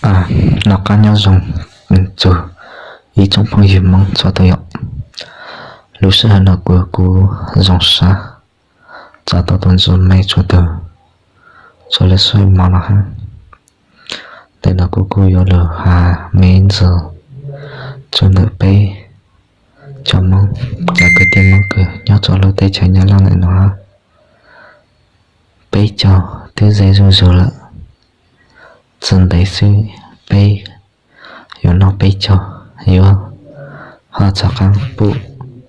A, noj qab nyob zoo txug ib tsoom phooj ywg Hmoob txhua tus yom. Lub sij hawm no kuv, kuv zoo sab txav tau tus ntxuag me txhua tus, txhua lub sij hawm no hab. Ntawm no kuv kuj yuav lug has me ntsis txug ntawm peb cov Hmoob, cov kwv tij Hmoob kws nyob rua lub teb chaws Nyab Laj ntawm no hab. Peb caug twb ze zuj zug lawm, tsis ntev xwb peb yuav noj peb caug, yuav ho rov qaab pum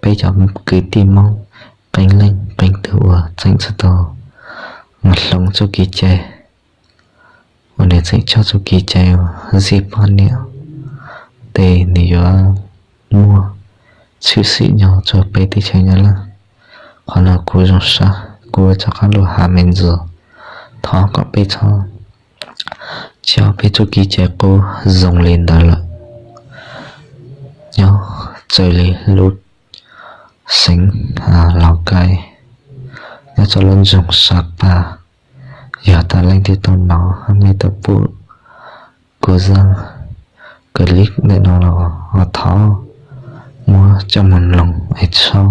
peb cov kwv tij Hmoob qee leej qee tug uas tseem tsis tau mas hloov txuj kev cai, uas nws tseem coj txuj kev cai uas zij poj niam, tes nws yuav muaj tshwm sim nyob rua peb teb chaws Nyab Laj. Qhov no kuv zoo sab, kuv rov qaab lug has me ntsis, thov kom peb txhob coj peb txuj kev cai qub zoo li ntawd lawm. Nyob txawm li lub xeev Lauj Kaim, nyob rua lub nroog Sa Pas, yog tas leej twg tau nov, mej tau pum kuv zaj clip ntawm no los thov muab coj moog mloog es txhob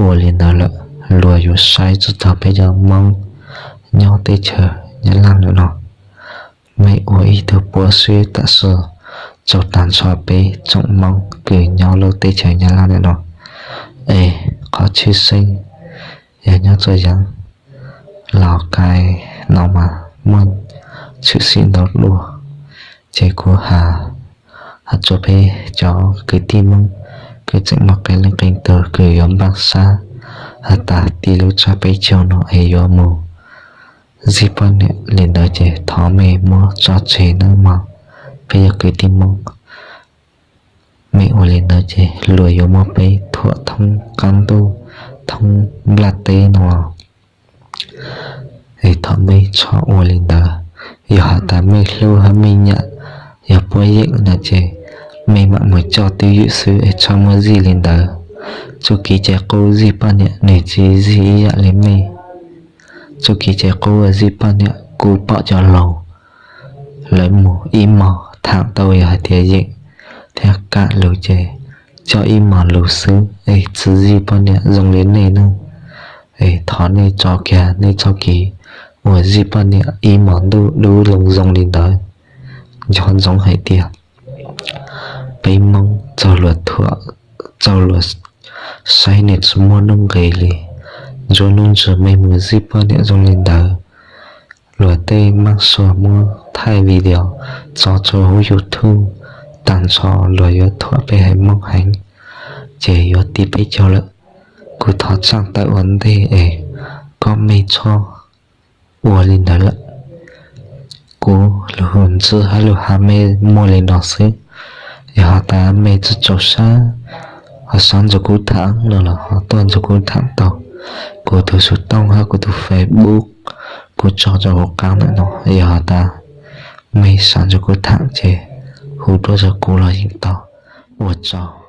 ua li ntawd lawm. Luag yuav saib tsis taug peb cov Hmoob nyob teb chaws Nyab Laj ntawm no. Mej ua ib tug puab xwb, tab sis tsaug tag nrho peb tsoom Hmoob kws nyob lub teb chaws Nyab Laj ntawm no. Es qhov tshwj xeeb yog nyob rua yav Lauj Kaim no mas muaj tshwm sim ntau dua, ces kuv has, has rua peb cov kwv tij Hmoob kws tseem muaj qee leej qee tug kws yuav npaaj sab has tas ti lub tsab peb caug no es yuav mus zij poj niam li ntawd ces thov mej muab tso tseg nawb mog. Peb yog kwv tij Hmoob, mej ua li ntawd ces luag yuav muab peb thuam thoob qaab ntuj thoob nplaj teb no. Es thov mej txhob ua li ntawd. Yog has tas mej hlub hab mej nyam yog puab yeem no ces mej maam mus coj twj ywm xwb es txhob muab zij li ntawd. Txuj kev cai qub zij poj niam nwg tsis zij ib yam li mej. Txuj kev cai qub zij poj niam kuv pom cov laug lawv mus ib mos thaam tau yog hais tias yeem thiab kam lug ces coj ib mos lug xwb es tsis zij poj niam zoo li nej nawb. Es thov nej tso kiag nej txoj kev uas zij poj niam ib mos ntuj dub loo zoo li ntawd. Nco ntsoov hais tias peb Hmoob txaug luag thuam, txaug luag saib nwg tsis muaj nuj nqis li. Ntsug nuav ntsug mej mus zij poj niam zoo li ntawd, luag tej maab suav muab thaij video tso rua huv YouTube, taag nrho luag yuav thuam peb haiv Moob heev, ces yuav ti peb caug lawm. Kuv thov tsaam tawm ua ntej es koj mej txhob ua li ntawd lawm. Kuv lug hu ntswj hab lug has mej muaj li no xwb. Yog has tas mej tsi txaus sab ho xav nrug kuv thaam no los ho tuaj nrug kuv thaam tau kuv tug xov tooj hab kuv tug Facebook, kuv tso rua huv qaab ntawm no. Yog has tas mej xav nrug kuv thaam ces hu tuaj rua kuv los yeej tau. Ua tsaug.